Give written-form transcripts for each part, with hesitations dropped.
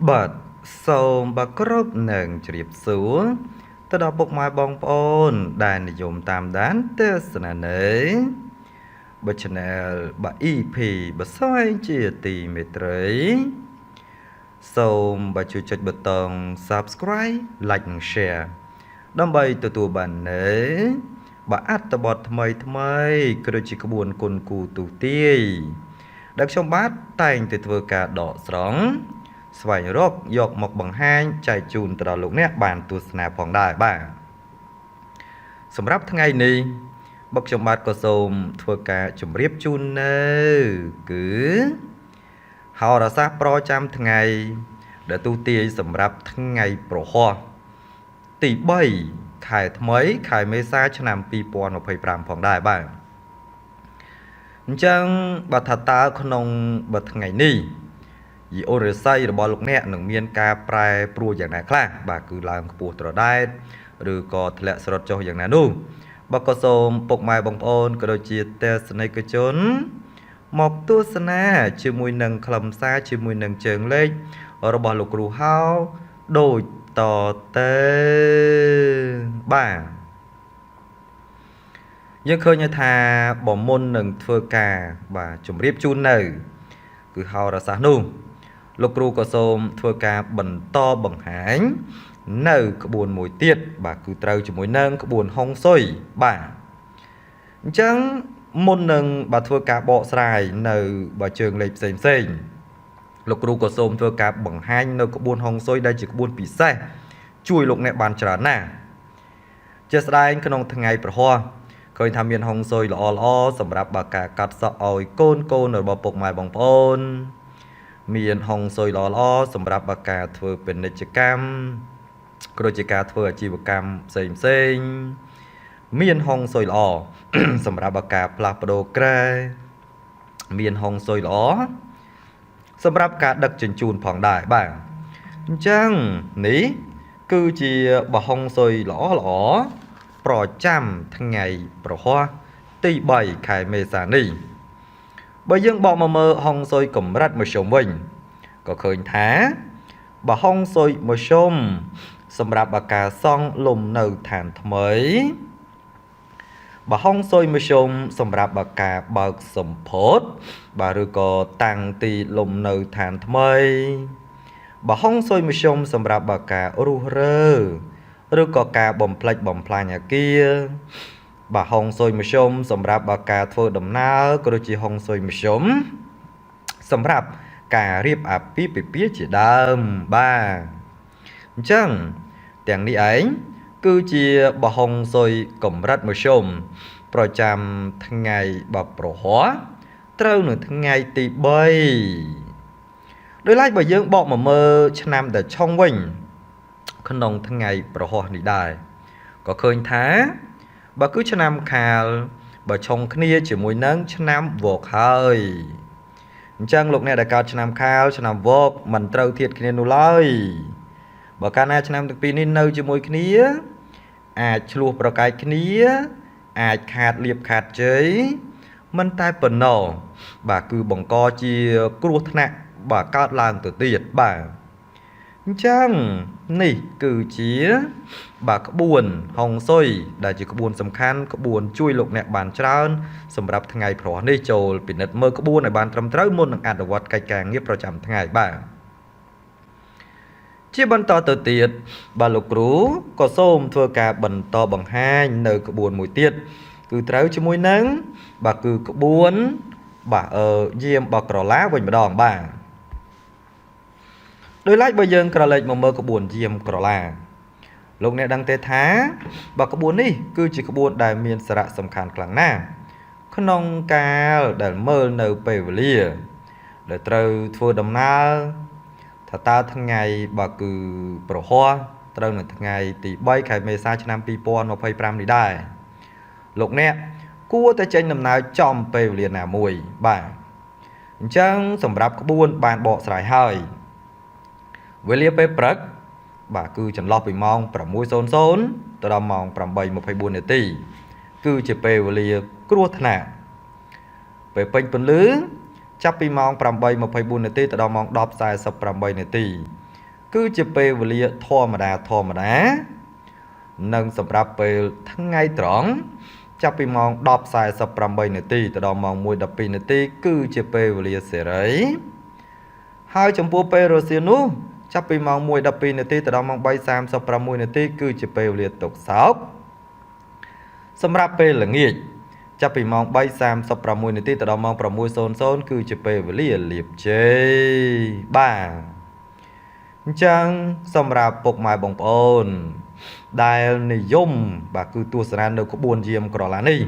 បាទសូមបាទគ្រប់នឹងជ្រាបសួរទៅដល់ពុកម៉ែបងប្អូន ដែលនិយមតាមដានទស្សនានៅបើ Channel បាទ EP បើស្វែងជាទីមេត្រី សូមបាទជួយចុចប៊ូតុង Subscribe Like និង Share ដើម្បីទទួលបាននៅបាទអត្ថបទថ្មីថ្មីក៏ដូចជាក្បួនគុណគូទូទាយដែលខ្ញុំបាទតែងតែធ្វើការដកស្រង់ស្វែងរកយកមកបង្ហាញចែកជូនទៅដល់លោកអ្នកបានទស្សនាផងដែរបាទសម្រាប់ថ្ងៃនេះបុកខ្ញុំបាទក៏សូមធ្វើការជម្រាបជូននៅគឺហោរាសាស្ត្រប្រចាំថ្ងៃដែលទូទាយសម្រាប់ថ្ងៃប្រហោះទី3ខែថ្មីខែមេសាឆ្នាំ2025ផងដែរបាទអញ្ចឹងបើថាតើក្នុងបើថ្ងៃនេះយីអូរិស័យរបស់លោកអ្នកនឹងមានការប្រែប្រួលយ៉ាងណាខ្លះបាទគឺឡើងខ្ពស់ត្រដែតឬក៏ធ្លាក់ស្រុតចុះយ៉ាងណានោះបើក៏សូមពុកម៉ែបងប្អូនក៏ដូចជាទស្សនិកជន មកទស្សនាជាមួយនឹងខ្លឹមសារជាមួយនឹងជើងលេខរបស់លោកគ្រូហៅដូចតទៅបាទយើងឃើញថាបើមុននឹងធ្វើការបាទជម្រាបជូននៅ គឺហោរាសាស្ត្រនោះលោកគ្រូក៏សូមធ្វើការបន្តបង្ហាញនៅក្បួនមួយទៀតបាទគឺត្រូវជាមួយនឹងក្បួនហុងស៊ុយបាទអញ្ចឹងមុននឹងបាទធ្វើការបកស្រាយនៅបាទជើងលេខផ្សេងផ្សេងលោកគ្រូក៏សូមធ្វើការបង្ហាញនៅក្បួនហុងស៊ុយដែលជាក្បួនពិសេសជួយលោកអ្នកបានច្រើនណាស់ជាស្ដែងក្នុងថ្ងៃប្រហោះឃើញថាមានហុងស៊ុយល្អល្អសម្រាប់បើការកាត់សក់ឲ្យកូនកូនរបស់ពុកម៉ែបងប្អូនមានហុងស៊ុយល្អល្អសម្រាប់បើការធ្វើពាណិជ្ជកម្មក៏ដូចជាការធ្វើអាជីវកម្មផ្សេងផ្សេងមានហុងស៊ុយល្អសម្រាប់បើការផ្លាស់ប្ដូរក្រែមានហុងស៊ុយល្អសម្រាប់ការដឹកជញ្ជូនផងដែរបាទអញ្ចឹងនេះគឺជាបហុងស៊ុយល្អល្អប្រចាំថ្ងៃប្រហោះទី3ខែមេសានេះបើយើងបកមកមើលហុងស៊ុយកម្រិតមធ្យមវិញក៏ឃើញថាបើហុងស៊ុយមធ្យមសម្រាប់អាការសង់លំនៅឋានថ្មីបើហុងស៊ុយមធ្យមសម្រាប់បើការបើកសម្ពោធបាទឬក៏តាំងទីលំនៅឋានថ្មីបើហុងស៊ុយមធ្យមសម្រាប់បើការរុះរើឬក៏ការបំផ្លិចបំផ្លាញអាគារបាទហុងស៊ុយមធ្យមសម្រាប់បើការធ្វើដំណើរក៏ដូចជាហុងស៊ុយមធ្យមសម្រាប់ការរៀបអាពាហ៍ពិពាហ៍ជាដើមបាទអញ្ចឹងទាំងនេះឯងគឺជាបហុងស៊ុយកម្រិតមធ្យមប្រចាំថ្ងៃបប្រហោះត្រូវនៅថ្ងៃទី3ដោយឡែកបើយើងបកមកមើលឆ្នាំដែលឆុងវិញក្នុងថ្ងៃប្រហោះនេះដែរក៏ឃើញថាបើគឺឆ្នាំខាលបើឆុងគ្នាជាមួយនឹងឆ្នាំវកហើយអញ្ចឹងលោកអ្នកដែលកើតឆ្នាំខាលឆ្នាំវកមិនត្រូវធៀបគ្នានោះឡើយបើកាលណាឆ្នាំទាំងពីរនេះនៅជាមួយគ្នាអាចឆ្លោះប្រកែកគ្នាអាចខាតលៀបខាតជ័យមិនតែប៉ុណ្ណោះបាទគឺបង្កជាគ្រោះថ្នាក់បាទកើតឡើងទៅទៀតបាទអញ្ចឹងនេះគឺជាបាទក្បួនហុងស៊ុយដែលជាក្បួនសំខាន់ក្បួនជួយលោកអ្នកបានច្រើនសម្រាប់ថ្ងៃប្រហោះនេះចូលពិនិត្យមើលក្បួនឲ្យបានត្រឹមត្រូវមុននឹងអនុវត្តកិច្ចការងារប្រចាំថ្ងៃបាទជាបន្តទៅទៀតបាទលោកគ្រូក៏សូមធ្វើការបន្តបង្ហាញនៅក្បួនមួយទៀតគឺត្រូវជាមួយនឹងបាទគឺក្បួនបាទយាមបក្រឡាវិញម្ដងបាទដោយឡែកបើយើងក្រឡេកមកមើលក្បួនយាមក្រឡាលោកអ្នកដឹងទេថាបើក្បួននេះគឺជាក្បួនដែលមានសារៈសំខាន់ខ្លាំងណាស់ក្នុងកាលដែលមើលនៅពេលវេលាដែលត្រូវធ្វើដំណើរថាតើថ្ងៃបើគឺប្រហោះត្រូវនៅថ្ងៃទី3ខែមេសាឆ្នាំ2025នេះដែរលោកអ្នកគួរតែចេញដំណើរចំពេលវេលាណាមួយបាទអញ្ចឹងសម្រាប់ក្បួនបានបកស្រាយហើយវេលាពេលព្រឹកបាទគឺចន្លោះពីម៉ោង6:00ទៅដល់ម៉ោង8:24នាទីគឺជាពេលវេលាគ្រោះថ្នាក់ពេលពេញពន្លឺចាប់ពីម៉ោង8:24នាទីទៅដល់ម៉ោង10:48នាទី គឺជាពេលវេលាធម្មតាធម្មតានិងសម្រាប់ពេលថ្ងៃត្រង់ចាប់ពីម៉ោង10:48នាទីទៅដល់ម៉ោង1:12នាទីគឺជាពេលវេលាសេរីហើយចំពោះពេលរសៀលនោះចាប់ពីម៉ោង1:12នាទីទៅដល់ម៉ោង3:36នាទីគឺជាពេលវេលាទុក្ខសោកសម្រាប់ពេលល្ងាចចាប់ពីម៉ោង3:36នាទីទៅដល់ម៉ោង6:00គឺជាពេលវេលាលាភជ័យបាទអញ្ចឹងសម្រាប់ពុកម៉ែបងប្អូនដែលនិយមបាទគឺទស្សនានៅក្បួនយាមក្រឡានេះ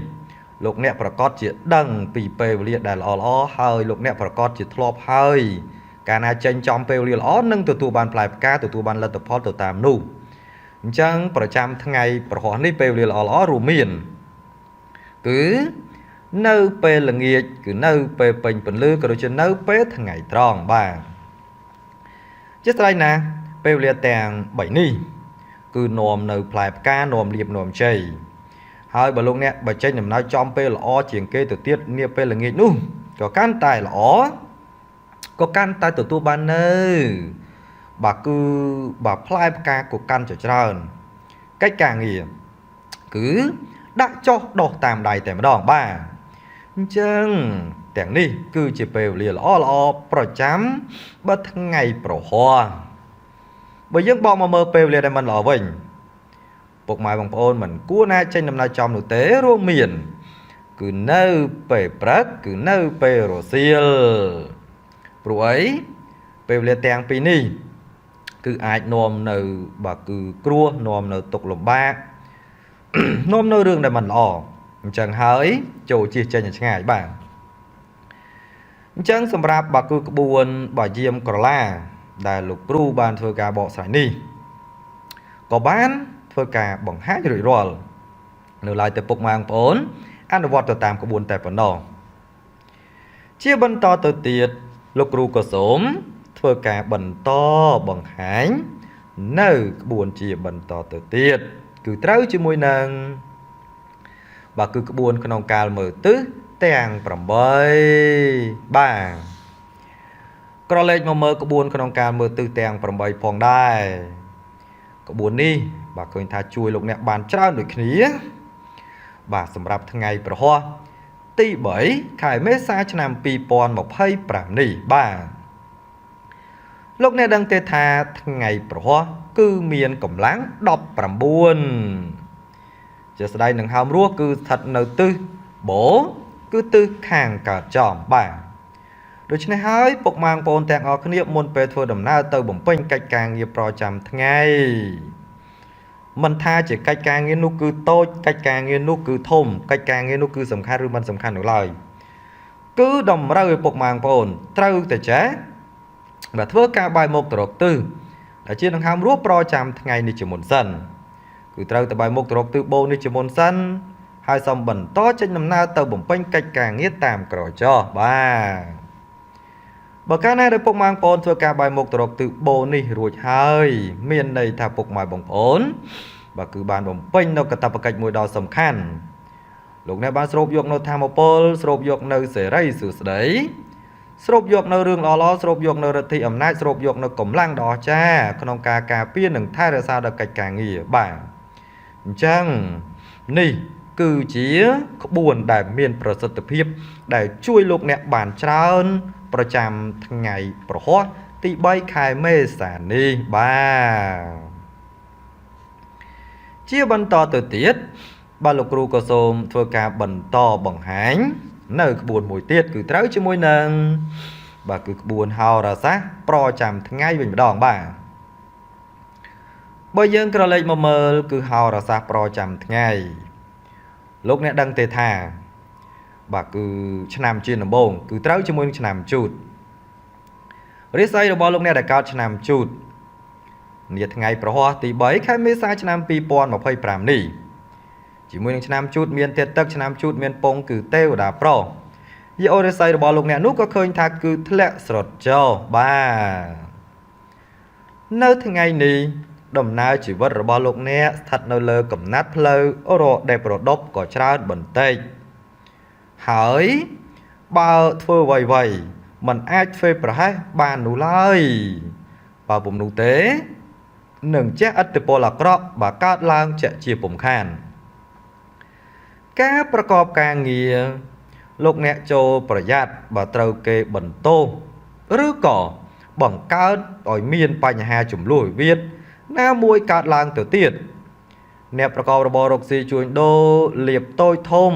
លោកអ្នកប្រកាសជាដឹងពីពេលវេលាដែលល្អល្អហើយលោកអ្នកប្រកាសជាធ្លាប់ហើយកាលណាចេញចំពេលវេលាល្អនឹងទទួលបានផ្លែផ្កាទទួលបានលទ្ធផលទៅតាមនោះអញ្ចឹងប្រចាំថ្ងៃប្រហោះនេះពេលវេលាល្អល្អរួមមានគឺនៅពេលល្ងាចគឺនៅពេលពេញពន្លឺក៏ដូចជានៅពេលថ្ងៃត្រង់បាទជាស្រេចណាពេលវេលាទាំង3នេះគឺនាំនៅផ្លែផ្កានាំលៀបនាំជ័យហើយបើលោកអ្នកបើចេញដំណើរចំពេលល្អជាងគេទៅទៀតនាពេលល្ងាចនោះក៏កាន់តែល្អក៏កាន់តែទទួលបាននៅបាទគឺបាទផ្លែផ្កាក៏កាន់តែច្រើនកិច្ចការងារគឺដាក់ចុះដោះតាមដៃតែម្ដងបាទអញ្ចឹងទាំងនេះគឺជាពេលវេលាល្អល្អប្រចាំបើថ្ងៃប្រហោះបើយើងបកមកមើលពេលវេលាដែលមិនល្អវិញពុកម៉ែបងប្អូនមិនគួរណាចេញដំណើរចំនោះទេរួមមានគឺនៅពេលព្រឹកគឺនៅពេលរសៀលព្រោះអីពេលវេលាទាំងពីរនេះគឺអាចនាំនៅបាទគឺគ្រោះនាំនៅទុក្ខលំបាកនាំនៅរឿងដែលមិនល្អអញ្ចឹងហើយចូលជៀសចេញឲ្យឆ្ងាយបាទអញ្ចឹងសម្រាប់បាទគឺក្បួនបាទយាមក្រឡាដែលលោកគ្រូបានធ្វើការបកស្រាយនេះក៏បានធ្វើការបង្ហាញរួចរាល់នៅឡើយតែពុកម៉ែបងប្អូនអនុវត្តទៅតាមក្បួនតែប៉ុណ្ណោះជាបន្តទៅទៀតលោកគ្រូក៏សូមធ្វើការបន្តបង្ហាញនៅក្បួនជាបន្តទៅទៀតគឺត្រូវជាមួយនឹងបាទគឺក្បួនក្នុងកាលមើលទិសទាំង8បាទក្រឡេកមកមើលក្បួនក្នុងការមើលទិសទាំង8ផងដែរក្បួននេះបាទឃើញថាជួយលោកអ្នកបានច្រើនដូចគ្នាបាទសម្រាប់ថ្ងៃប្រហោះទី3ខែមេសាឆ្នាំ2025នេះបាទលោកអ្នកដឹងទេថាថ្ងៃប្រហោះគឺមានកម្លាំង19ជាស្ដែងនឹងហើមរស់គឺស្ថិតនៅទិសបូគឺទិសខាងកើតចំបាទដូច្នេះហើយពុកម៉ែបងប្អូនទាំងអស់គ្នាមុនពេលធ្វើដំណើរទៅបំពេញកិច្ចការងារប្រចាំថ្ងៃមិនថាជាកិច្ចការងារនោះគឺតូចកិច្ចការងារនោះគឺធំកិច្ចការងារនោះគឺសំខាន់ឬមិនសំខាន់នោះឡើយគឺតម្រូវឲ្យពុកម៉ែបងប្អូនត្រូវតែចេះបាទធ្វើការបាយមុខទៅរកទិសដែលជាដង្ហើមរស់ប្រចាំថ្ងៃនេះជាមុនសិនគឺត្រូវតែបាយមុខទៅរកទិសបូនេះជាមុនសិនហើយសូមបន្តចេញដំណើរទៅបំពេញកិច្ចការងារតាមក្រោយចុះបាទបើកាលណាដែលពុកម៉ែបងប្អូនធ្វើការបាយមុខទៅរកទិសបូនេះរួចហើយមានន័យថាពុកម៉ែបងប្អូនបាទគឺបានបំពេញនៅកាតព្វកិច្ចមួយដ៏សំខាន់លោកអ្នកបានស្រូបយកនៅធម៌ពលស្រូបយកនៅសេរីសួស្តីស្រូបយកនៅរឿងល្អៗស្រូបយកនៅឫទ្ធិអំណាចស្រូបយកនៅកម្លាំងដ៏អស្ចារ្យក្នុងការការពារនិងថែរក្សាដល់កិច្ចការងារបាទអញ្ចឹងនេះគឺជាក្បួនដែលមានប្រសិទ្ធភាពដែលជួយលោកអ្នកបានច្រើនប្រចាំថ្ងៃប្រហោះទី3ខែមេសានេះបាទជាបន្តទៅទៀតបាទលោកគ្រូក៏សូមធ្វើការបន្តបង្ហាញនៅក្បួនមួយទៀតគឺត្រូវជាមួយនឹងបាទគឺក្បួនហោរាសាស្ត្រប្រចាំថ្ងៃវិញម្ដងបាទបើយើងក្រឡេកមកមើលគឺហោរាសាស្ត្រប្រចាំថ្ងៃលោកអ្នកដឹងទេថាបាទគឺឆ្នាំជាដំបូងគឺត្រូវជាមួយនឹងឆ្នាំជូតរាសីរបស់លោកអ្នកដែលកើតឆ្នាំជូតនាថ្ងៃប្រហោះទី3ខែមេសាឆ្នាំ2025នេះជាមួយនឹងឆ្នាំជូតមានធាតុទឹកឆ្នាំជូតមានពងគឺទេវតាប្រុសយីអូរាសីរបស់លោកអ្នកនោះក៏ឃើញថាគឺធ្លាក់ស្រុតចុះបាទនៅថ្ងៃនេះដំណើរជីវិតរបស់លោកអ្នកស្ថិតនៅលើកំណាត់ផ្លូវរដេបរដប់ក៏ច្រើនបន្តិចហើយបើធ្វើអ្វីៗមិនអាចធ្វើប្រហែសបាននោះឡើយ បើពុំនោះទេនឹងជះឥទ្ធិពលអាក្រក់បើកើតឡើងជាក់ជាពុំខានការប្រកបការងារលោកអ្នកចូលប្រយ័ត្នបើត្រូវគេបន្ទោសឬក៏បង្កើតឲ្យមានបញ្ហាចំនួនវិវាទណាមួយកើតឡើងទៅទៀតអ្នកប្រកបរបររកស៊ីជួញដូរលៀបតូចធំ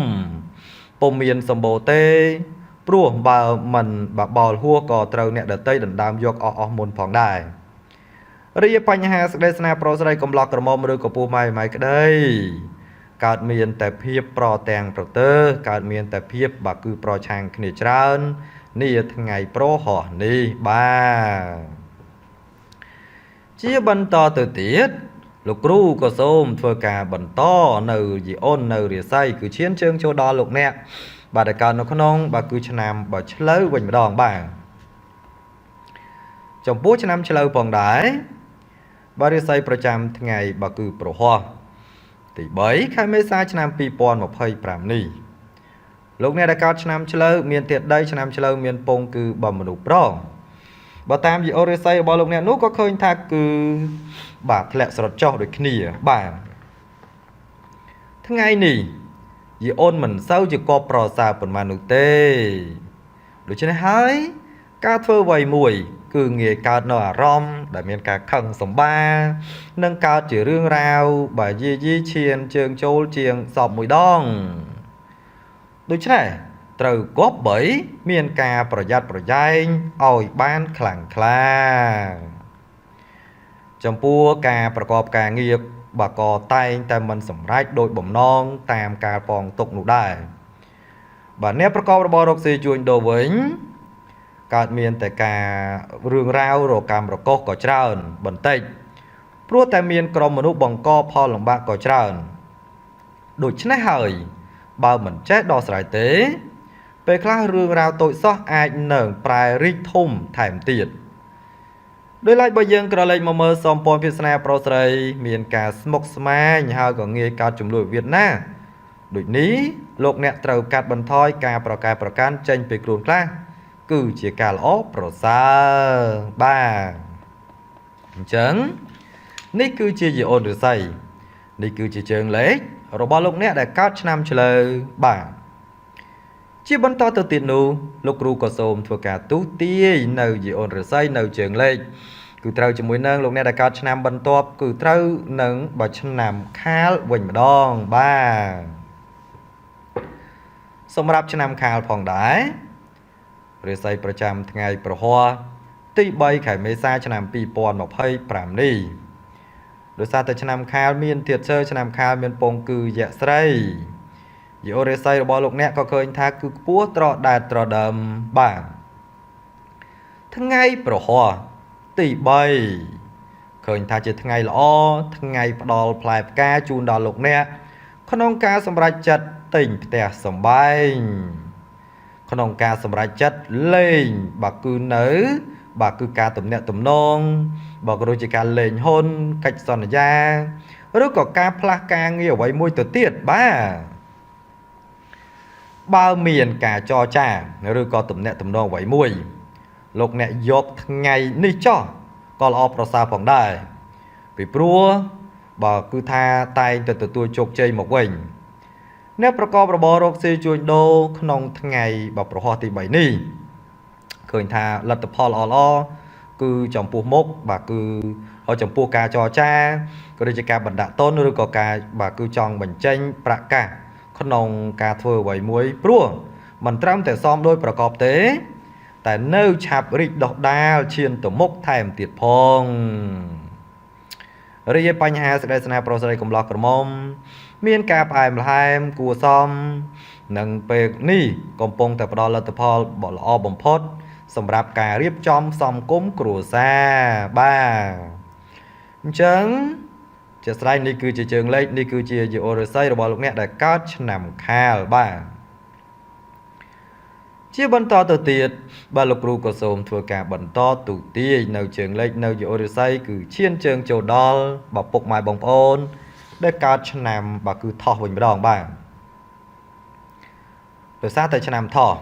ពុំមានសម្បូរទេព្រោះបើមិនបបោលហួសក៏ត្រូវអ្នកដតីដណ្ដើមយកអស់មុនផងដែររីឯបញ្ហាសេចក្តីស្នេហ៍ប្រុសស្រីកំឡោះក្រមុំឬក៏ពោះម៉ែក្តីកើតមានតែភាពប្រទាំងប្រទើកើតមានតែភាពបាទគឺប្រឆាំងគ្នាច្រើននាថ្ងៃប្រហោះនេះបាទជាបន្តទៅទៀតលោកគ្រូក៏សូមធ្វើការបន្តនៅយីអូននៅរាសីគឺឈានជើងចូលដល់លោកអ្នកបាទដែលកើតនៅក្នុងបាទគឺឆ្នាំបើឆ្លូវវិញម្ដងបាទចំពោះឆ្នាំឆ្លូវផងដែរបាទរាសីប្រចាំថ្ងៃបាទគឺប្រហោះទី3ខែមេសាឆ្នាំ2025នេះលោកអ្នកដែលកើតឆ្នាំឆ្លូវមានធាតុដីឆ្នាំឆ្លូវមានពងគឺបើមនុស្សប្រុសបើតាមយីអូរាសីរបស់លោកអ្នកនោះក៏ឃើញថាគឺបាទធ្លាក់ស្រត់ចុះដូចគ្នាបាទថ្ងៃនេះយីអូនមិនសូវជាគប់ប្រសើរប៉ុន្មាននោះទេដូច្នេះហើយការធ្វើអ្វីមួយគឺងាយកើតនៅអារម្មណ៍ដែលមានការខឹងសម្បានិងកើតជារឿងរ៉ាវបាទយាយីឈានជើងចូលជាងសពមួយដងដូច្នេះត្រូវគប្បីមានការប្រយ័ត្នប្រយែងឲ្យបានខ្លាំងក្លាចំពោះការប្រកបការងារបើក៏តែងតែមិនសម្រេចដោយបំណងតាមការប៉ងទុកនោះដែរបាទអ្នកប្រកបរបររកស៊ីជួញដូរវិញកើតមានតែការរឿងរ៉ាវរកម្មរកុសក៏ច្រើនបន្តិចព្រោះតែមានក្រុមមនុស្សបង្កផលលំបាកក៏ច្រើនដូច្នេះហើយបើមិនចេះដោះស្រាយទេពេលខ្លះរឿងរ៉ាវតូចសោះអាចនឹងប្រែរីកធំថែមទៀតដោយឡែកបើយើងក្រឡេកមកមើលសម្ព័ន្ធភាសនាប្រុសស្រីមានការស្មុគស្មាញហើយក៏ងាយកើតចំនួនវិវាទណាដូចនេះលោកអ្នកត្រូវកាត់បន្ថយការប្រកែប្រកាន់ចេញពីខ្លួនខ្លះគឺជាការល្អប្រសើរបាទអញ្ចឹងនេះគឺជាយីអូនឫស្សីនេះគឺជាជើងលេខរបស់លោកអ្នកដែលកើតឆ្នាំឆ្លូវបាទជាបន្តទៅទៀតនោះលោកគ្រូក៏សូមធ្វើការទូទាយនៅយីអូនឫស្សីនៅជើងលេខគឺត្រូវជាមួយនឹងលោកអ្នកដែលកើតឆ្នាំបន្ទាប់គឺត្រូវនឹងបើឆ្នាំខាលវិញម្ដងបាទសម្រាប់ឆ្នាំខាលផងដែររាសីប្រចាំថ្ងៃប្រហ័សទី3ខែមេសាឆ្នាំ2025នេះដោយសារតែឆ្នាំខាលមានធាតុឈើឆ្នាំខាលមានពងគឺយក្សស្រីយីអូរាសីរបស់លោកអ្នកក៏ឃើញថាគឺខ្ពស់ត្រដែតត្រដើមបាទថ្ងៃប្រហ័សទី3ឃើញថាជាថ្ងៃល្អថ្ងៃផ្ដល់ផ្លែផ្កាជូនដល់លោកអ្នកក្នុងការសម្រេចចិត្តទិញផ្ទះសម្បែងក្នុងការសម្រេចចិត្តលេងបាទគឺនៅបាទគឺការទំនាក់ទំនងបើក៏ដូចជាការលេងហ៊ុនកិច្ចសន្យាឬក៏ការផ្លាស់ការងារអ្វីមួយទៅទៀតបាទបើមានការចរចាឬក៏ទំនាក់ទំនងអ្វីមួយលោកអ្នកយកថ្ងៃនេះចោះក៏ល្អប្រសើរផងដែរពីព្រោះបើគឺថាតែងតែទទួលជោគជ័យមកវិញអ្នកប្រកបរបររកស៊ីជួញដូរក្នុងថ្ងៃបប្រហោះទី3នេះឃើញថាលទ្ធផលល្អៗគឺចំពោះមុខបាទគឺចំពោះការចរចាក៏ដូចជាការបណ្ដាក់ទុនឬក៏ការបាទគឺចង់បញ្ចេញប្រាក់កាសក្នុងការធ្វើអ្វីមួយព្រោះមិនត្រឹមតែសមដោយប្រកបទេតែនៅឆាប់រីកដុះដាលឈានទៅមុខថែមទៀតផងរីឯបញ្ហាសេចក្តីស្នេហ៍ប្រុសស្រីកំឡោះក្រមុំមានការផ្អែមល្ហែមគួរសមនិងពេលនេះកំពុងតែផ្ដល់លទ្ធផលល្អបំផុតសម្រាប់ការរៀបចំសំគមគ្រួសារបាទអញ្ចឹងជាស្រ័យនេះគឺជាជើងលេខនេះគឺជាយីអូរស័យរបស់លោកអ្នកដែលកើតឆ្នាំខាលបាទជាបន្តទៅទៀតបាទលោកគ្រូក៏សូមធ្វើការបន្តទូទាយនៅជើងលេខនៅយីអូរស័យគឺឈានជើងចូលដល់បើពុកម៉ែបងប្អូនដែលកើតឆ្នាំបាទគឺថោះវិញម្ដងបាទដោយសារតែឆ្នាំថោះ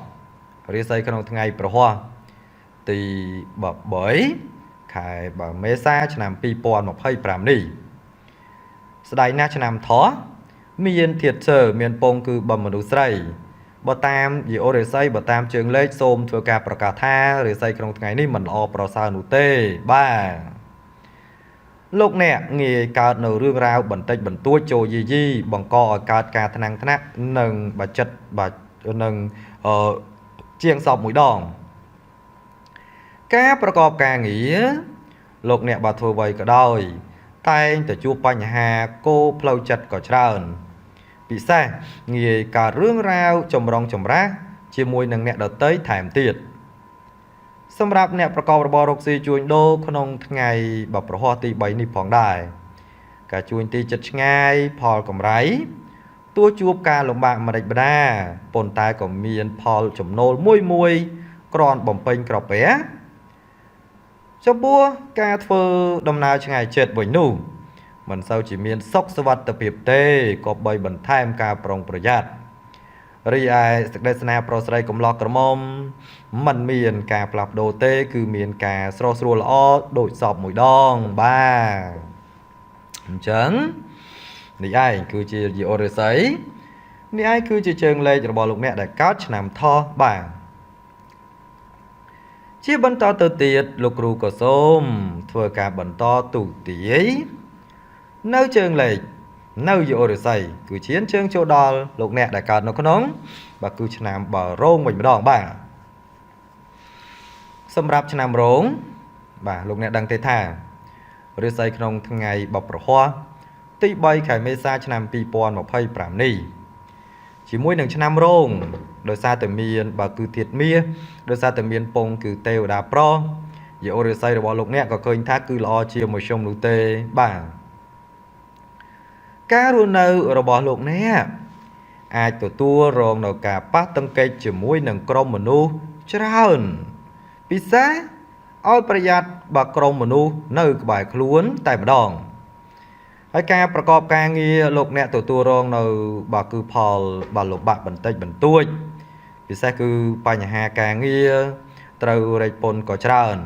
រាសីក្នុងថ្ងៃប្រហ័សទី3 ខែបាទមេសាឆ្នាំ2025នេះស្ដេចណាស់ឆ្នាំថោះមានធាតុឈើមានពងគឺបំមនុស្សស្រីបើតាមយេអូរិស័យបើតាមជើងលេខសូមធ្វើការប្រកាសថារិស័យក្នុងថ្ងៃនេះមិនល្អប្រសើរនោះទេបាទលោកអ្នកងាយកើតនៅរឿងរ៉ាវបន្តិចបន្តួចចូលយីយីបង្កឲ្យកើតការថ្នាំងថ្នាក់និងបចិត្តបានឹងអឺជាងសពមួយដងការប្រកបការងារលោកអ្នកបើធ្វើអ្វីក៏ដោយតែងតែជួបបញ្ហាគោផ្លូវចិត្តក៏ច្រើនពិសេសងាយកើតរឿងរ៉ាវចម្រុងចម្រាស់ជាមួយនឹងអ្នកដទៃថែមទៀតសម្រាប់អ្នកប្រកបរបររកស៊ីជួញដូរក្នុងថ្ងៃបប្រហោះទី3នេះផងដែរការជួញទីចិត្តឆ្ងាយផលកម្រៃទោះជួបការលំបាកម្ដេចម្ដាប៉ុន្តែក៏មានផលចំណូលមួយមួយគ្រាន់បំពេញក្រពះចំពោះការធ្វើដំណើរឆ្ងាយចិត្តវិញនោះមិនសូវជាមានសុខសុវត្ថិភាពទេក៏បីបន្ថែមការប្រុងប្រយ័ត្នរីឯសេចក្តីស្នេហ៍ប្រុសស្រីកំឡោះក្រមុំមិនមានការផ្លាស់ប្ដូរទេគឺមានការស្រស់ស្រួលល្អដូចសពមួយដងបាទអញ្ចឹងនេះឯងគឺជាយអូរិស័យនេះឯងគឺជាជើងលេខរបស់លោកអ្នកដែលកើតឆ្នាំថោះបាទជាបន្តទៅទៀតលោកគ្រូក៏សូមធ្វើការបន្តទូទាយនៅជើងលេខនៅយអូរិស័យគឺឈានជើងចូលដល់លោកអ្នកដែលកើតនៅក្នុងបាទគឺឆ្នាំបើរោងវិញម្ដងបាទសម្រាប់ឆ្នាំរោងបាទលោកអ្នកដឹងទេថារិស័យក្នុងថ្ងៃបប្រហោះទី3ខែមេសាឆ្នាំ2025នេះជាមួយនឹងឆ្នាំរោងដោយសារតែមានបាទគឺធាតុមាសដោយសារតែមានពងគឺទេវតាប្រុសយអូរិស័យរបស់លោកអ្នកក៏ឃើញថាគឺល្អជាមធ្យមនោះទេបាទការរស់នៅរបស់លោកអ្នកអាចទទួលរងនៅការប៉ះទង្គិចជាមួយនឹងក្រុមមនុស្សច្រើនពិសេសឲ្យប្រយ័ត្នបើក្រុមមនុស្សនៅក្បែរខ្លួនតែម្ដងហើយការប្រកបការងារលោកអ្នកទទួលរងនៅបាទគឺផលបាទលំបាកបន្តិចបន្តួចពិសេសគឺបញ្ហាការងារត្រូវរែកពុនក៏ច្រើន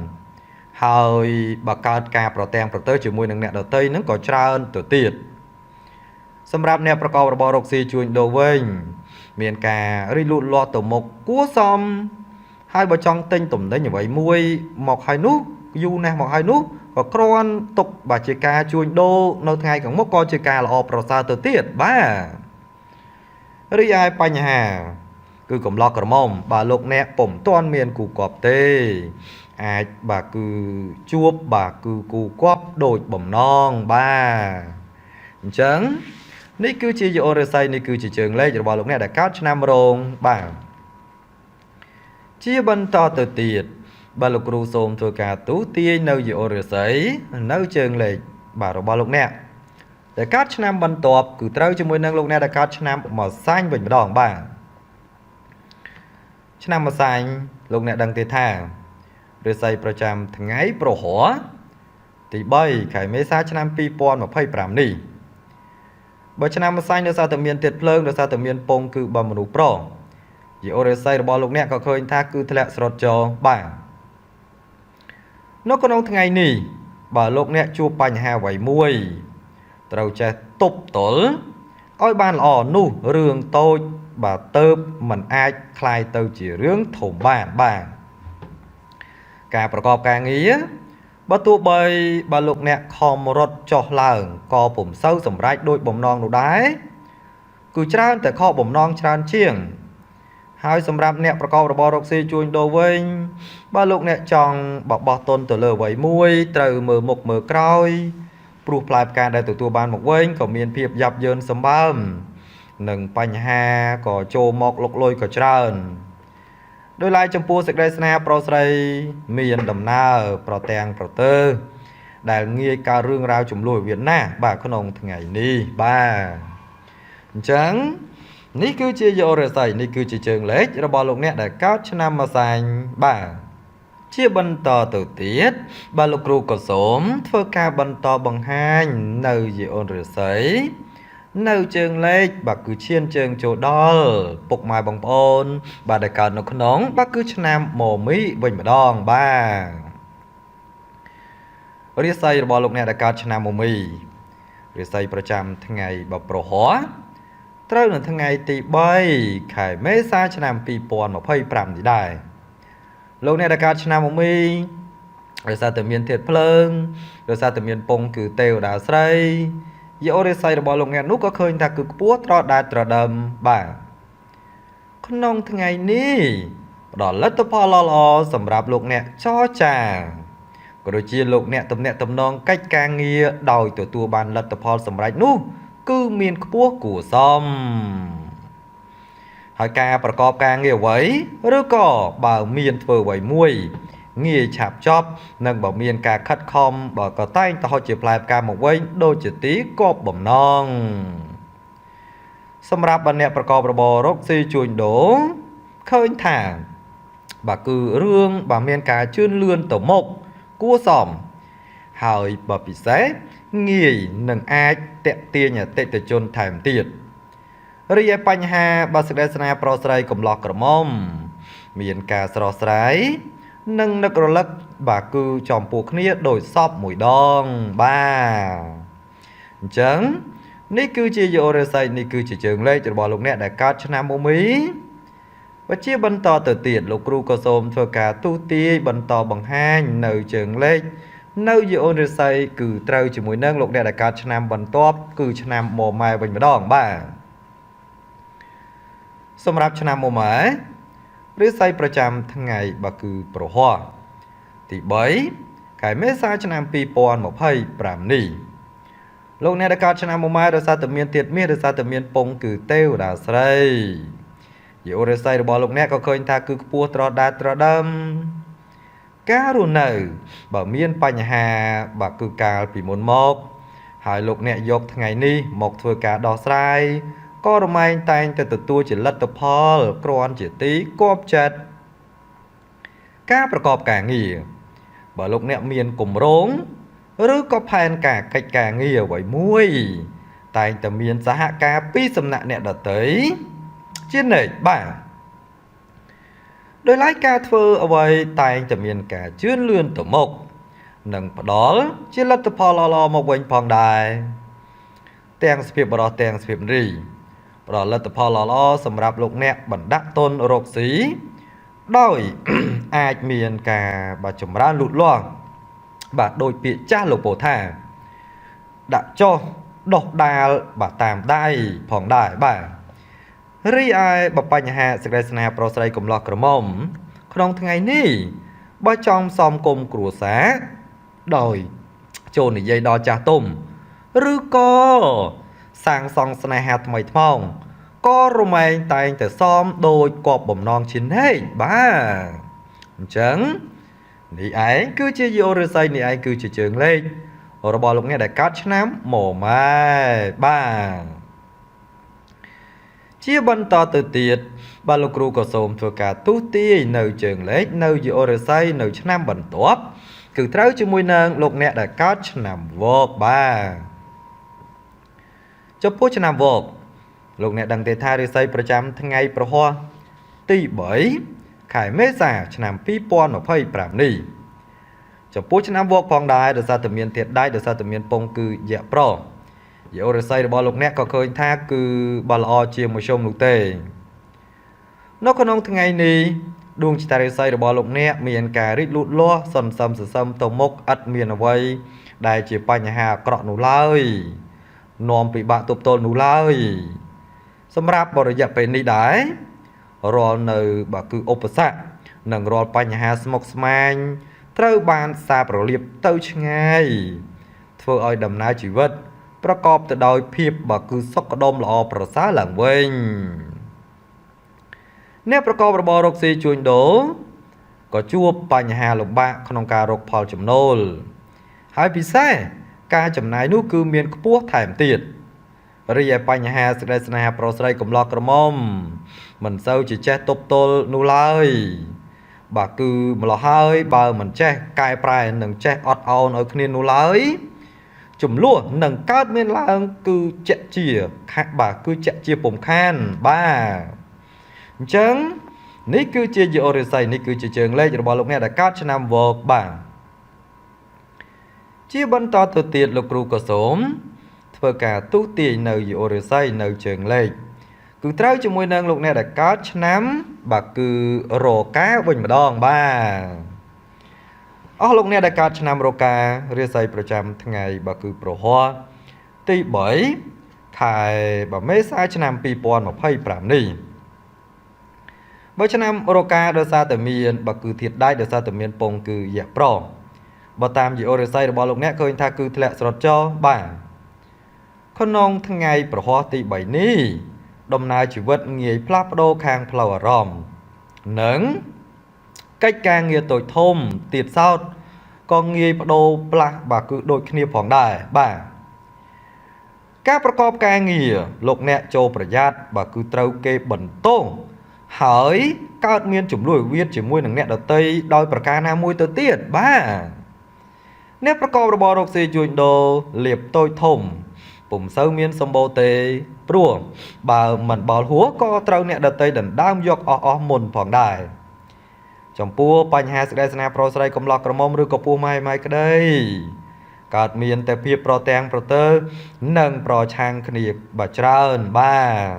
ហើយបើកើតការប្រទាំងប្រទើជាមួយនឹងអ្នកដទៃនឹងក៏ច្រើនទៅទៀតសម្រាប់អ្នកប្រកបរបររកស៊ីជួញដូរវិញមានការរីកលូតលាស់ទៅមុខគួរសមហើយបើចង់ទិញទំនិញអ្វីមួយមកហើយនោះយូរណាស់មកហើយនោះក៏គ្រាន់ទុកបើជាការជួញដូរនៅថ្ងៃខាងមុខក៏ជាការល្អប្រសើរទៅទៀតបាទរីឯបញ្ហាគឺកំឡោះក្រមុំបើលោកអ្នកពុំទាន់មានគូកប់ទេអាចបាទគឺជួបបាទគឺគូកប់ដូចបំណងបាទអញ្ចឹងនេះគឺជាយអូរិស័យនេះគឺជាជើងលេខរបស់លោកអ្នកដែលកើតឆ្នាំរោងបាទជាបន្តទៅទៀតបាទលោកគ្រូសូមធ្វើការទូទាយនៅយអូរិស័យនៅជើងលេខបាទរបស់លោកអ្នកដែលកើតឆ្នាំបន្ទាប់គឺត្រូវជាមួយនឹងលោកអ្នកដែលកើតឆ្នាំម្សាញ់វិញម្ដងបាទឆ្នាំម្សាញ់លោកអ្នកដឹងទេថារិស័យប្រចាំថ្ងៃប្រហោះទី3ខែមេសាឆ្នាំ2025នេះបើឆ្នាំម្សាញ់ដោយសារតែមានទៀតភ្លើងដោយសារតែមានពងគឺបើមនុស្សប្រុសយអូរិស័យរបស់លោកអ្នកក៏ឃើញថាគឺធ្លាក់ស្រុតចោបាទនៅក្នុងថ្ងៃនេះបើលោកអ្នកជួបបញ្ហាអ្វីមួយត្រូវចេះទប់ទល់ឲ្យបានល្អនោះរឿងតូចបាទទៅមិនអាចคล้ายទៅជារឿងធំបានបាទការប្រកបការងារបើទោះបីបើលោកអ្នកខំរត់ចុះឡើងក៏ពុំសូវសម្រេចដូចបំណងនោះដែរគឺច្រើនតែខកបំណងច្រើនជាងហើយសម្រាប់អ្នកប្រកបរបររកស៊ីជួញដូរវិញបើលោកអ្នកចង់បបោះទុនទៅលើអ្វីមួយត្រូវមើលមុខមើលក្រោយព្រោះផ្លែផ្កាដែលទទួលបានមកវិញក៏មានភាពយ៉ាប់យ៉ឺនសម្បើមនិងបញ្ហាក៏ចូលមកលុកលុយក៏ច្រើនដោយឡែកចំពោះសេចក្តីស្នេហាប្រុសស្រីមានដំណើរប្រទាំងប្រទើដែលងាយកើតរឿងរ៉ាវចំនួនវិវាទណាស់បាទក្នុងថ្ងៃនេះបាទអញ្ចឹងនេះគឺជាយអូរិស័យនេះគឺជាជើងលេខរបស់លោកអ្នកដែលកើតឆ្នាំម្សាញ់បាទជាបន្តទៅទៀតបាទលោកគ្រូក៏សូមធ្វើការបន្តបង្ហាញនៅយអូរិស័យនៅជើងលេខបាទគឺឈានជើងចូលដល់ពុកម៉ែបងប្អូនបាទដែលកើតនៅក្នុងបាទគឺឆ្នាំមមីវិញម្ដងបាទ រាសីរបស់លោកអ្នកដែលកើតឆ្នាំមមីរាសីប្រចាំថ្ងៃបប្រហោះត្រូវនៅថ្ងៃទី3ខែមេសាឆ្នាំ2025នេះដែរលោកអ្នកដែលកើតឆ្នាំមមីដោយសារតែមានធាតុភ្លើងដោយសារតែមានពងគឺទេវតាស្រីយោរាសីរបស់លោកអ្នកនោះក៏ឃើញថាគឺខ្ពស់ត្រដែតត្រដើមបាទក្នុងថ្ងៃនេះផ្ដល់លទ្ធផលល្អៗសម្រាប់លោកអ្នកចរចាក៏ដូចជាលោកអ្នកទំនាក់ទំនងកិច្ចការងារដោយទទួលបានលទ្ធផលសម្រេចនោះគឺមានខ្ពស់គួរសមហើយការប្រកបការងារអ្វីឬក៏បើមានធ្វើអ្វីមួយងាយឆាប់ចប់និងបើមានការខិតខំបើក៏តែងទៅហុចជាផ្លែផ្កាមកវិញដូចជាទីគប់បំណងសម្រាប់អ្នកប្រកបរបររកស៊ីជួញដូរឃើញថាបាទគឺរឿងបើមានការជឿនលឿនទៅមុខគួរសមហើយបើពិសេសងាយនឹងអាចតាក់ទាញអតិថិជនថែមទៀតរីឯបញ្ហាបើសេចក្តីស្នេហ៍ប្រុសស្រីកំឡោះក្រមុំមានការស្រស់ស្រាយនិងនឹករលឹកបាទគឺចំពោះគ្នាដោយសពមួយដងបាទអញ្ចឹងនេះគឺជាយោរាសីនេះគឺជាជើងលេខរបស់លោកអ្នកដែលកើតឆ្នាំមមីបើជាបន្តទៅទៀតលោកគ្រូក៏សូមធ្វើការទូទាយបន្តបង្ហាញនៅជើងលេខនៅយោរាសីគឺត្រូវជាមួយនឹងលោកអ្នកដែលកើតឆ្នាំបន្ទាប់គឺឆ្នាំមម៉ែវិញម្ដងបាទសម្រាប់ឆ្នាំមម៉ែរាសីប្រចាំថ្ងៃបាទគឺប្រហោះទី3ខែមេសាឆ្នាំ2025នេះលោកអ្នកដែលកើតឆ្នាំមម៉ែដោយសារតែមានធាតុមាសដោយសារតែមានពងគឺទេវតាស្រីយោរាសីរបស់លោកអ្នកក៏ឃើញថាគឺខ្ពស់ត្រដែតត្រដើមការរស់នៅបើមានបញ្ហាបាទគឺកាលពីមុនមកហើយលោកអ្នកយកថ្ងៃនេះមកធ្វើការដោះស្រាយក៏រមែងតែងតែទទួលជាលទ្ធផលគ្រាន់ជាទីគាប់ចិត្តការប្រកបការងារបើលោកអ្នកមានគម្រោងឬក៏ផែនការកិច្ចការងារអ្វីមួយតែងតែមានសហការពីសំណាក់អ្នកដទៃជានិច្ចបាទដោយឡែកការធ្វើអ្វីតែងតែមានការជឿនលឿនទៅមុខនិងផ្ដល់ជាលទ្ធផលល្អៗមកវិញផងដែរទាំងសភាពបរោះទាំងសភាពនារីផ្ដល់លទ្ធផលល្អៗសម្រាប់លោកអ្នកបណ្ដាក់ទុនរកស៊ីដោយ អាចមានការបាទចម្រើនលូតលាស់បាទដោយពាក្យចាស់លោកពោលថាដាក់ចុះដោះដាលបាទតាមដៃផងដែរបាទរីឯបើបញ្ហាសេចក្តីស្នេហាប្រុសស្រីកំឡោះក្រមុំក្នុងថ្ងៃនេះបើចង់សំគុំគ្រួសារដោយចូលនិយាយដល់ចាស់ទុំឬក៏សាងសង់ស្នេហាថ្មីថ្មោងក៏រមែងតែងតែសមដោយគប់បំណងជានិច្ចបាទអញ្ចឹងនេះឯងគឺជាយោរាសីនេះឯងគឺជាជើងលេខរបស់លោកអ្នកដែលកើតឆ្នាំមម៉ែបាទជាបន្តទៅទៀតបាទលោកគ្រូក៏សូមធ្វើការទូទាយនៅជើងលេខនៅយោរាសីនៅឆ្នាំបន្ទាប់គឺត្រូវជាមួយនឹងលោកអ្នកដែលកើតឆ្នាំវកបាទចំពោះឆ្នាំវកលោកអ្នកដឹងទេថារាសីប្រចាំថ្ងៃប្រហោះទី3ខែមេសាឆ្នាំ2025នេះចំពោះឆ្នាំវកផងដែរដោយសារតែមានធាតុដែកដោយសារតែមានពងគឺយៈប្រុសយោរាសីរបស់លោកអ្នកក៏ឃើញថាគឺបើល្អជាមួយខ្ញុំនោះទេនៅក្នុងថ្ងៃនេះដួងចិត្តរាសីរបស់លោកអ្នកមានការរីកលូតលាស់សន្សំសន្សំទៅមុខឥតមានអ្វីដែលជាបញ្ហាអាក្រក់នោះឡើយនាំពិបាកទប់ទល់នោះឡើយសម្រាប់បរិយៈពេលនេះដែររាល់នៅបាទគឺឧបសគ្គនិងរាល់បញ្ហាស្មុគស្មាញត្រូវបានសាបរលាបទៅឆ្ងាយធ្វើឲ្យដំណើរជីវិតប្រកបទៅដោយភាពបាទគឺសុខដុមល្អប្រសើរឡើងវិញអ្នកប្រកបរបររកស៊ីជួញដូរក៏ជួបបញ្ហាលំបាកក្នុងការរកផលចំណូលហើយពិសេសការចំណាយនោះគឺមានខ្ពស់ថែមទៀតរីឯបញ្ហាសេចក្តីស្នេហាប្រុសស្រីកំឡោះក្រមុំមិនសូវជាចេះទប់ទល់នោះឡើយបាទគឺម្លោះហើយបើមិនចេះកែប្រែនិងចេះអត់ឱនឲ្យគ្នានោះឡើយចំនួននឹងកើតមានឡើងគឺជាក់ជាបាទគឺជាក់ជាពុំខានបាទអញ្ចឹងនេះគឺជាយោរាសីនេះគឺជាជើងលេខរបស់លោកអ្នកដែលកើតឆ្នាំវកបាទ ជាបន្តទៅទៀតលោកគ្រូក៏សូមធ្វើការទុះទាយនៅយោរិស័យនៅជើងលេខគឺត្រូវជាមួយនឹងលោកអ្នកដែលកើតឆ្នាំបាទគឺរកាវិញម្ដងបាទអស់លោកអ្នកដែលកើតឆ្នាំរការាសីប្រចាំថ្ងៃបាទគឺប្រហ័សទី3ខែបាទមេសាឆ្នាំ2025នេះបើឆ្នាំរកាដោយសារតែមានបើគឺធាតុដែកដោយសារតែមានពងគឺយៈប្រងបើតាមយអូរិស័យរបស់លោកអ្នកឃើញថាគឺធ្លាក់ស្រុតចោបាទក្នុងថ្ងៃប្រហ័សទី3នេះដំណើរជីវិតងាយផ្លាស់ប្ដូរខាងផ្លូវអារម្មណ៍និងកិច្ចការងារតូចធំទៀតសោតក៏ងាយបដូរផ្លាស់បាទគឺដូចគ្នាផងដែរបាទការប្រកបការងារលោកអ្នកចូលប្រយ័ត្នបាទគឺត្រូវគេបន្ទោសហើយកើតមានចំនួនវិវាទជាមួយនឹងអ្នកដទៃដោយប្រការណាមួយទៅទៀតបាទអ្នកប្រកបរបររកស៊ីជួញដូរលៀបតូចធំពុំសូវមានសម្បូរទេព្រោះបើមិនបល់ហួរក៏ត្រូវអ្នកដទៃដណ្ដើមយកអស់មុនផងដែរចំពោះបញ្ហាសេចក្តីស្នេហាប្រុសស្រីកំឡោះក្រមុំឬក៏ពោះម៉ែម៉ែក្តីកើតមានតែភាពប្រទាំងប្រទើនិងប្រឆាំងគ្នាបាទច្រើនបាទ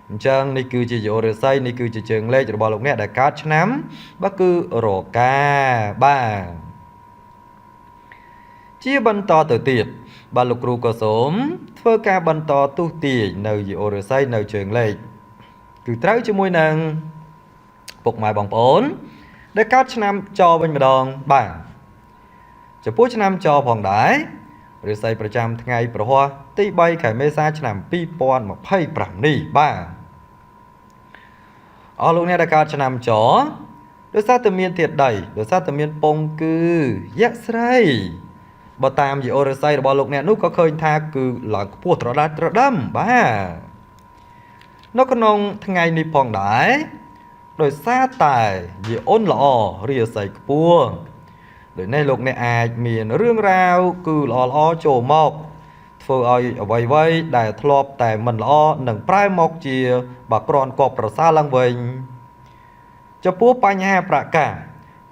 អញ្ចឹងនេះគឺជាយោរិស័យនេះគឺជាជើងលេខរបស់លោកអ្នកដែលកើតឆ្នាំបាទគឺរកាបាទជាបន្តទៅទៀតបាទលោកគ្រូក៏សូមធ្វើការបន្តទុះទាយនៅយោរិស័យនៅជើងលេខគឺត្រូវជាមួយនឹងពុកម៉ែបងប្អូនដែលកើតឆ្នាំចវិញម្ដងបាទចំពោះឆ្នាំចផងដែររាសីប្រចាំថ្ងៃប្រហ័សទី3ខែមេសាឆ្នាំ2025នេះបាទអស់លោកអ្នកដែលកើតឆ្នាំចដោយសារតែមានធាតុដីដោយសារតែមានពងគឺយៈស្រីបើតាមយអូរិស័យរបស់លោកអ្នកនោះក៏ឃើញថាគឺឡើងខ្ពស់ត្រដាច់ត្រដាំបាទនៅក្នុងថ្ងៃនេះផងដែរដោយសារតែយេអ៊ុនល្អរាសីខ្ពស់ដូច្នេះលោកអ្នកអាចមានរឿងរ៉ាវគឺល្អល្អចូលមកធ្វើឲ្យអ្វីៗដែលធ្លាប់តែមិនល្អនឹងប្រែមកជាបើក្រាន់គប់ប្រសើរឡើងវិញចំពោះបញ្ហាប្រកាស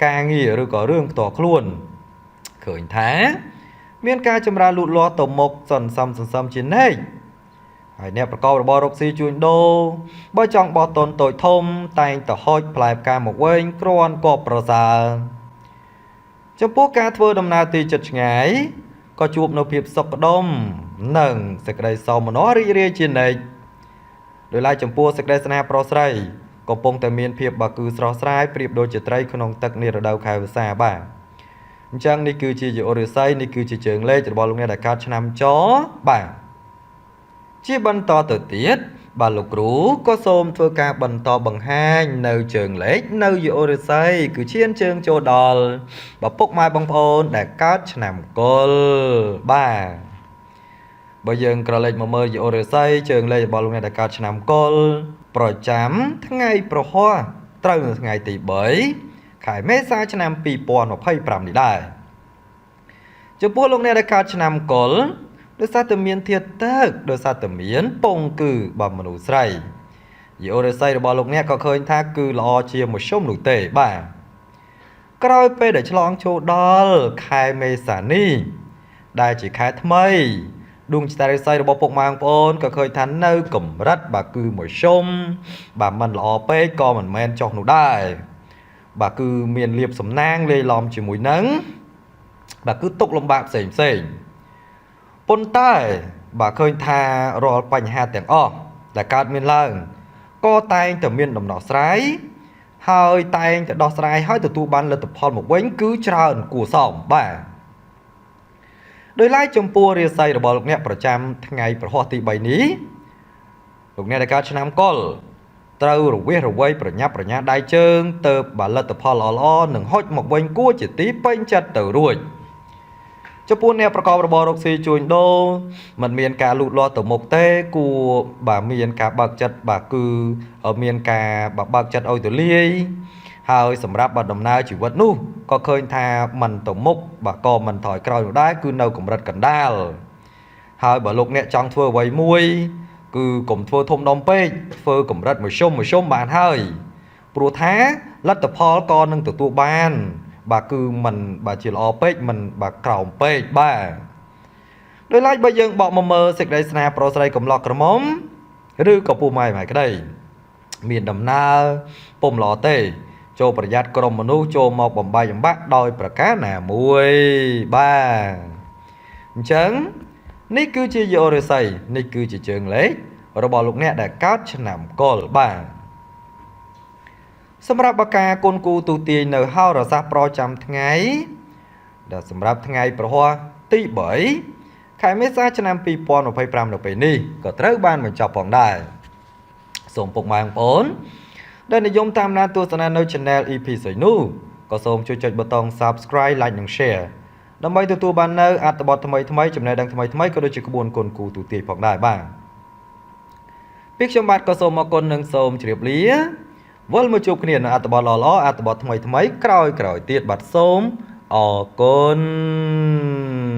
ការងារឬក៏រឿងផ្ទាល់ខ្លួនឃើញថាមានការចម្រើនលូតលាស់ទៅមុខសន្សំសន្សំជានិច្ចហើយអ្នកប្រកបរបររកស៊ីជួញដូរបើចង់បោះតនតូចធំតែងតែហុចផ្លែផ្កាមកវិញគ្រាន់គប់ប្រសើរចំពោះការធ្វើដំណើរទីជិតឆ្ងាយក៏ជួបនៅភាពសុខដុមនិងសេចក្តីសោមនស្សរីករាយជានិច្ចដោយឡែកចំពោះសេចក្តីស្នេហាប្រុសស្រីកំពុងតែមានភាពបាគឺស្រស់ស្រាយប្រៀបដូចជាត្រីក្នុងទឹកនារដូវខែវស្សាបាទអញ្ចឹងនេះគឺជាយោរិស័យនេះគឺជាជើងលេខរបស់លោកអ្នកដែលកើតឆ្នាំចបាទជាបន្តទៅទៀតបាទលោកគ្រូក៏សូមធ្វើការបន្តបង្ហាញនៅជើងលេខនៅយោរិស័យគឺឈានជើងចូលដល់បើពុកម៉ែបងប្អូនដែលកើតឆ្នាំកុលបាទបើយើងក្រឡេកមកមើលយោរិស័យជើងលេខរបស់លោកអ្នកដែលកើតឆ្នាំកុលប្រចាំថ្ងៃប្រហ័សត្រូវនៅថ្ងៃទី3ខែមេសាឆ្នាំ2025នេះដែរចំពោះលោកអ្នកដែលកើតឆ្នាំកុលដោយសារតែមានធាតុទឹកដោយសារតែមានពងគឺបើមនុស្សស្រីយោរិស័យរបស់លោកអ្នកក៏ឃើញថាគឺល្អជាមធ្យមនោះទេបាទក្រោយពេលដែលឆ្លងចូលដល់ខែមេសានេះដែលជាខែថ្មីដួងចិត្តរិស័យរបស់ពុកម៉ែបងប្អូនក៏ឃើញថានៅកម្រិតបាទគឺមធ្យមបាទមិនល្អពេកក៏មិនមែនចុះនោះដែរបាទគឺមានលៀបសំណាងលាយឡំជាមួយនឹងបាទគឺទុកលំបាកផ្សេងផ្សេងប៉ុន្តែបាទឃើញថារាល់បញ្ហាទាំងអស់ដែលកើតមានឡើងក៏តែងតែមានដំណោះស្រាយហើយតែងតែដោះស្រាយហើយទទួលបានលទ្ធផលមកវិញគឺច្រើនគួរសមបាទដោយឡែកចំពោះរាសីរបស់លោកអ្នកប្រចាំថ្ងៃប្រហ័សទី3នេះលោកអ្នកដែលកើតឆ្នាំកុលត្រូវរវេសរវៃប្រញាប់ប្រញាល់ដៃជើងទៅបាទលទ្ធផលល្អៗនឹងហុចមកវិញគួរជាទីពេញចិត្តទៅរួចចំពោះអ្នកប្រកបរបររកស៊ីជួញដូរមិនមានការលូតលាស់ទៅមុខទេគួរបាទមានការបើកចិត្តបាទគឺមានការបាទបើកចិត្តឲ្យទូលាយហើយសម្រាប់បាទដំណើរជីវិតនោះក៏ឃើញថាមិនទៅមុខបាទក៏មិនថយក្រោយនោះដែរគឺនៅកម្រិតកណ្ដាលហើយបើលោកអ្នកចង់ធ្វើអ្វីមួយគឺកុំធ្វើធំដុំពេកធ្វើកម្រិតមធ្យមមធ្យមបានហើយព្រោះថាលទ្ធផលក៏នឹងទទួលបាន បាទគឺមិនបាទជាល្អពេកមិនបាទក្រោមពេកបាទដោយឡែកបើយើងបកមកមើលសេចក្តីស្នេហាប្រុសស្រីកំឡោះក្រមុំឬក៏ពូម៉ែម៉ែក្តីមានដំណើរពុំល្អទេ ចូលប្រយ័ត្នក្រុមមនុស្សចូលមកបំបាយបំបាក់ដោយប្រការណាមួយបាទអញ្ចឹងនេះគឺជាយោរិស័យនេះគឺជាជើងលេខរបស់លោកអ្នកដែលកើតឆ្នាំកុលបាទសម្រាប់បកាគុណគូទូទាយនៅហោរាសាស្ត្រប្រចាំថ្ងៃដែលសម្រាប់ថ្ងៃប្រហ័សទី3ខែមេសាឆ្នាំ2025នៅពេលនេះក៏ត្រូវបានបញ្ចប់ផងដែរសូមពុកម៉ែបងប្អូនដែលនិយមតាមដានទស្សនានៅ Channel EP សីនោះក៏សូមជួយចុចប៊ូតុង Subscribe Like និង Share ដើម្បីទទួលបាននៅអត្ថបទថ្មីៗចំណេះដឹងថ្មីៗក៏ដូចជាក្បួនគុណគូទូទាយផងដែរបាទពីខ្ញុំបាទក៏សូមអរគុណនិងសូមជម្រាបលាវិលមកជួបគ្នានៅអត្ថបទល្អៗអត្ថបទថ្មីៗក្រោយៗទៀតបាទសូមអរគុណ។